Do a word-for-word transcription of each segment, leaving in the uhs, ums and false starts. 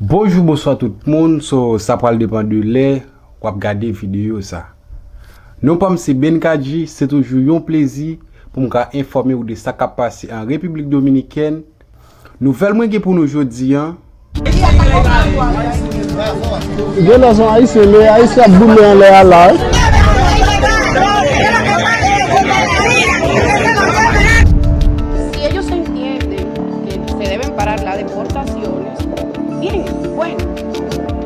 Bonjou, bonswa tout moun. So, sa pral depann de lè w ap gade videyo sa. Non pa m se Ben Kadji, se toujou yon plezi pou m ka enfòme w de sa k ap pase an Repiblik Dominikèn. Nouvèl mwen gen pou nou jodi a. Genlè se yon Ayisyen, men Ayisyen ap boule anlè a la wi. Si ellos entienden que se deben parar las deportaciones, bien, bueno,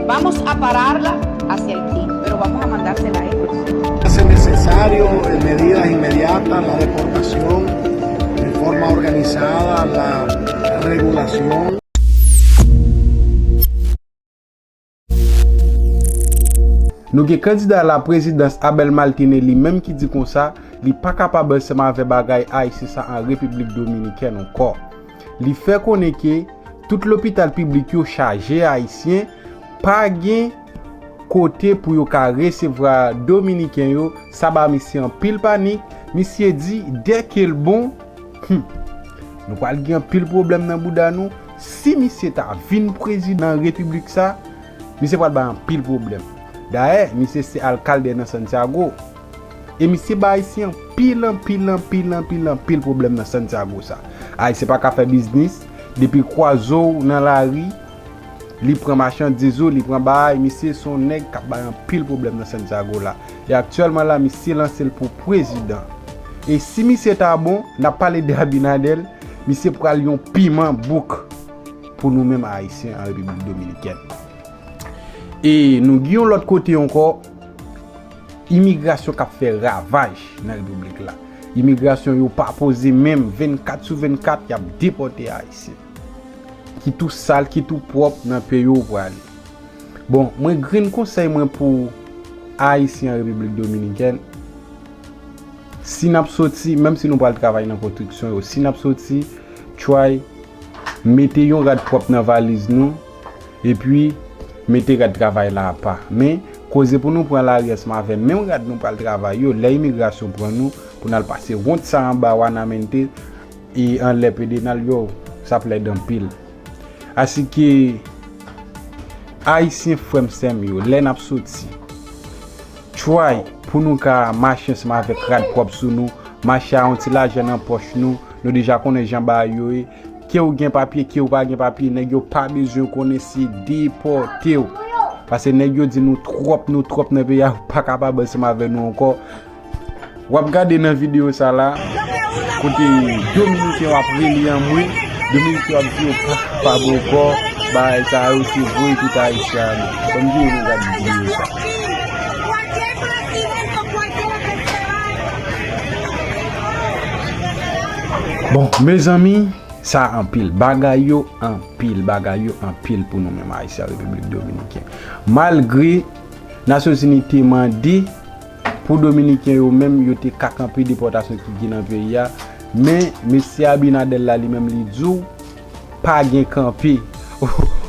vamos a pararla hacia Haití, pero vamos a mandársela a ellos. Hace necesario, eh, medidas inmediatas, la deportación de forma organizada, la regulación. Nou gen kandida la prezidans Abel Martinez li menm ki di konsa li pa kapab ansanm avè bagay Ayisyen sa an Repiblik Dominikèn ankò. Li fè konnen ke tout lopital piblik yo chaje Ayisyen, pa gen kote pou yo ka resevwa Dominiken yo, sa ba misye anpil panik. Misye di, dèke l bon, hmm, nou pral gen anpil pwoblèm nan bouda nou. Si misye ta vin prezidan repiblik sa, misye pral bay anpil pwoblèm. Dayè, misye se alkalde nan Santiago. E misye bay Ayisyen anpil, anpil, anpil, anpil, anpil pwoblèm nan Santiago sa. Ayisyen pa ka fè biznis, depi l kwaze w nan lari, li pran machandiz ou, li pran bagay, misye se yon nèg k ap bay anpil pwoblèm nan Santiago la. E aktyèlman la, misye lanse l pou prezidan. E si misye ta bon, n ap pale de Abinader, misye pral yon piman bouk pou nou menm Ayisyen an Repiblik Dominikèn. E nou gen yon lòt kote ankò, imigrasyon k ap fè ravaj nan repiblik la. Imigrasyon yo pa poze menm, vennkat sou vennkat, y ap depòte Ayisyen. Kit ou sal, kit ou pwòp, nan peyi w ou prale. Bon, mwen grenn konsèy mwen pou Ayisyen an Repiblik Dominikèn, si n ap soti, menm si nou pral travay nan konstriksyon yo, si n ap soti, try mete yon rad pwòp nan valiz nou, epi mete rad travay la apa. Men, koze pou nou pran lari ansanm avè menm rad nou pral travay yo, lè imigrasyon pran nou, pou n al pase wont sa anba Wanamente e anlè Pedrenal yo, sa ap lèd anpil. Asike, Ayisyen frè m sè m yo, lè n ap soti, try pou nou ka mache ansanm avèk rad pwòp sou nou, mache a yon ti lajan nan pòch nou, nou deja konnen jan bagay yo ye, ke w gen papye, ke w pa gen papye, nèg yo pa bezwen konnen, se depòte w. Paske nèg yo di nou twòp, nou twòp nan peyi a, yo pa kapab ansanm avè nou ankò. W ap gade nan videyo sa la, kote Dominiken w ap rele anmwe, Dominiken w ap di yo pa kapab ankò, bagay sa yo se voye tout Ayisyen ale. Ban m di yo nou gade videyo sa. Bon, mezanmi, sa anpil. Bagay yo anpil, bagay yo anpil pou nou menm Ayisyen an Repiblik Dominiken. Malgre Nasyonzini te mande pou Dominiken yo menm, yo te ka kanpe depòtasyon ki gen nan peyi a, men mesye Abinader la li menm li di w pa gen kanpe.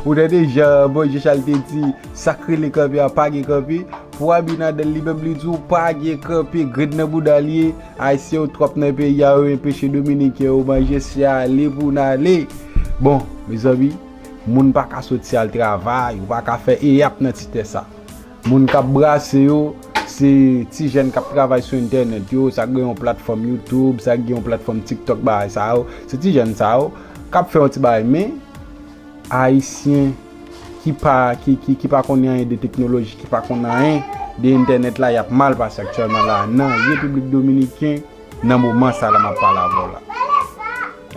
Ou tande jan Bonje Chal te di, sa k rele kanpe a pa gen kanpe. Pou Abinader li menm li di w pa gen kanpe, grenn nan bouda l ye, Ayisyen yo twòp nan peyi a, yo enpeche Dominiken yo manje, se ale pou n ale. Bon, mezanmi, moun pa ka soti al travay, ou pa ka fè eyap nan ti tè sa. Moun k ap brase yo, se ti jèn k ap travay sou entènèt yo, sa k gen yon platfòm YouTube, sa k gen yon platfòm TikTok, bagay sa yo. Se ti jèn sa yo k ap fè yon ti bagay, men Ayisyen ki pa, ki, ki, ki pa konnen anyen de teknoloji, ki pa konnen anyen de entènèt la, y ap mal pase aktyèlman la nan Repiblik Dominiken, nan moman sa la m ap pale avè w la.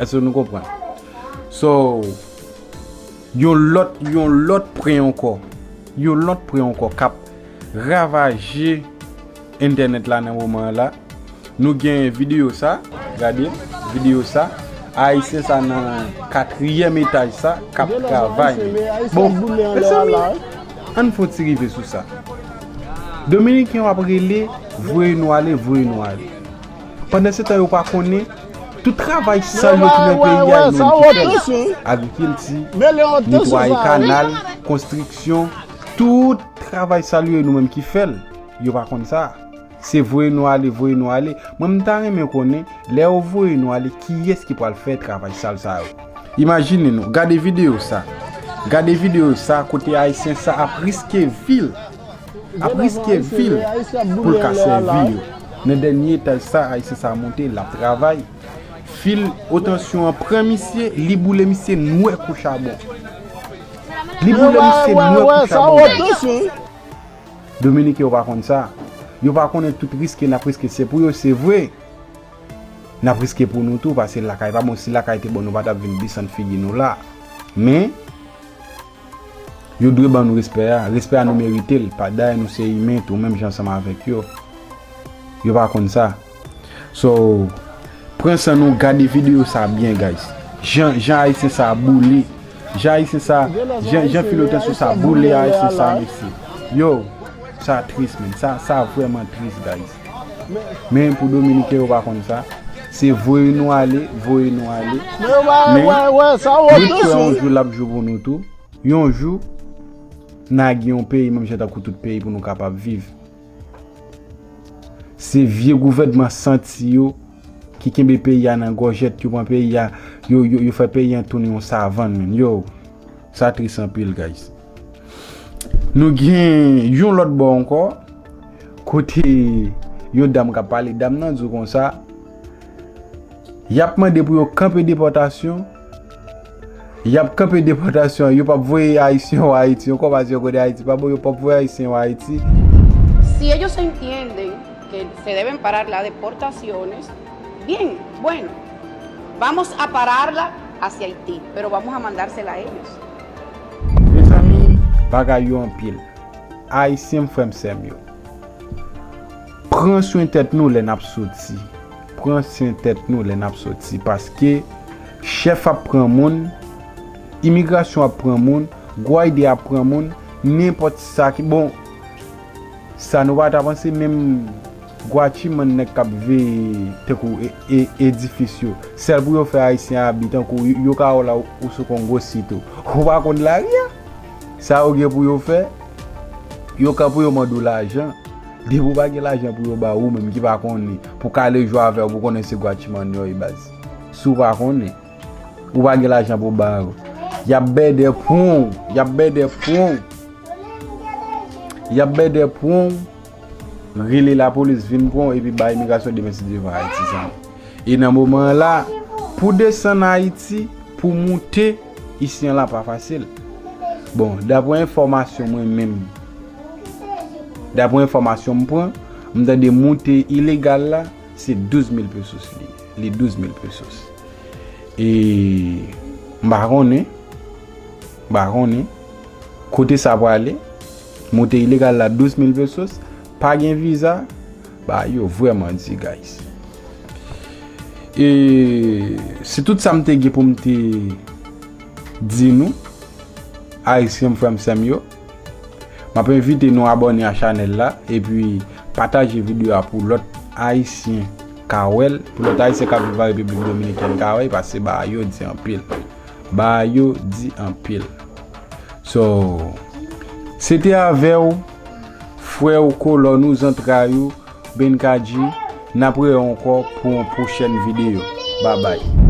Èske nou konprann? So, yon lòt, yon lòt pwen ankò. Yon lòt pwen ankò k ap ravaje entènèt la nan moman an la. Nou gen videyo sa, gade, videyo sa. Ayisyen sa nan katriyèm etaj sa k ap travay. Bon, mezanmi, ann fè yon ti rive sou sa. Dominiken yo ap rele, voye nou ale, voye nou ale. Pandansetan, yo pa konnen tout travay sal yo ki nan peyi a, yo menm ki fè l. Agrikilti, netwaye kanal, konstriksyon, tout travay sal yo, e nou menm ki fè l. Yo pa konn sa. Se voye nou ale, voye nou ale. Mwen, m ta renmen konnen, lè yo voye nou ale, kiyès ki pral fè travay sal sa yo? Imajine nou, gade videyo sa. Gade videyo sa kote Ayisyen sa ap riske vi l, ap riske vi l pou l ka sèvi yo. Nan dènye etaj sa, Ayisyen sa monte, l ap travay. Fil o tansyon an pran misye, li boule misye nwè kou chabon. Li boule misye nwè kou chabon. Dominiken yo pa konn sa. Yo pa konnen tout riske n ap riske se pou yo, se vre. N ap riske pou nou tou, paske lakay pa bon. Si lakay te bon, nou pa t ap vin desann figi nou la. Men, yo dwe ban nou respè a. Respè a nou merite l. Pa dayè nou se imen tou, menm jan ansanm avèk yo. Yo pa konn sa. So, pran san nou, gade videyo sa byen, guys. Jan, jan Ayisyen sa boule. Jan Ayisyen sa, jan, jan fil o tansyon sa boule Ayisyen sa, mesye. Yo, sa tris, men. Sa, sa vrèman tris, guys. Men pou Dominiken yo pa konn sa. Se voye nou ale, voye nou ale. Men, nou kwè yon jou l ap jou pou nou tou. Yon jou, n a gen yon peyi, menm jan tankou tout peyi pou nou kapab viv. Se vye gouvènman santi yo ki kenbe peyi a nan gòjèt, yo pran peyi a, yo, yo, yo fè peyi a tounen yon savann, men. Yo, sa tris anpil, guys. Nou gen yon lòt bò ankò, kote yon dam k ap pale, dam nan di w konsa, y ap mande pou yo kanpe depòtasyon, y ap kanpe depòtasyon, yo p ap voye Ayisyen yo Ayiti ankò, paske yo konnen Ayiti pa bon, yo p ap voye Ayisyen yo Ayiti. Si ellos entienden que se deben parar las deportaciones, bien, bueno, vamos a pararla hacia Haití, pero vamos a mandársela a ellos. Mezanmi, bagay yo anpil. Ayisyen m, frè m, sè m yo. Pran swen tèt nou lè n ap soti. Pran swen tèt nou lè n ap soti. Paske chèf ap pran moun, imigrasyon ap pran moun, Gwayde ap pran moun, nenpòt sa ki. Bon, sa nou pa ta panse, menm Gwachimann nèg k ap veye tankou e, e, edifis yo. Sèl pou yo fè Ayisyen abi, tankou yo, yo ka wè w la ou sou Kongo City. Ou pa konn lari a? Sa yo gen pou yo fè, yo ka pou yo mande w lajan. Depi w pa gen lajan pou yo ba w, ou menm ki pa konnen, pou kale jou avè w, pou konnen se Gwachimann yo ye baz. Si w pa konnen, ou pa gen lajan pou ba yo. Y ap bèdè pran w, y ap bèdè pran w. Y ap bèdè pran w, rele lapolis vin pran w epi bay imigrasyon demen si Dye vle Ayiti sa. E nan moman an la, pou desann Ayiti, pou moute isi an la pa fasil. Bon, daprè enfòmasyon mwen menm, daprè enfòmasyon m pran, m tande moute ilegal la, se douz mil pesos li ye. Li douz mil pesos. E m pa konnen, m pa konnen kote sa prale. Moute ilegal la douz mil pesos, pa gen viza, bagay yo vrèman di, guys. E se tout sa m te gen pou m te di nou, Ayisyen m, frè m, sè m yo. M ap envite nou abòne a chanèl la epi pataje videyo a pou lòt Ayisyen ka wè l, pou lòt Ayisyen k ap viv an Repiblik Dominikèn ka wè l, paske bagay yo di anpil. Bagay yo di anpil. So, se te avè w, frè w, kolòn ou, zantray ou, Ben Kadji, n ap rewè ankò pou yon pwochèn videyo. Babay.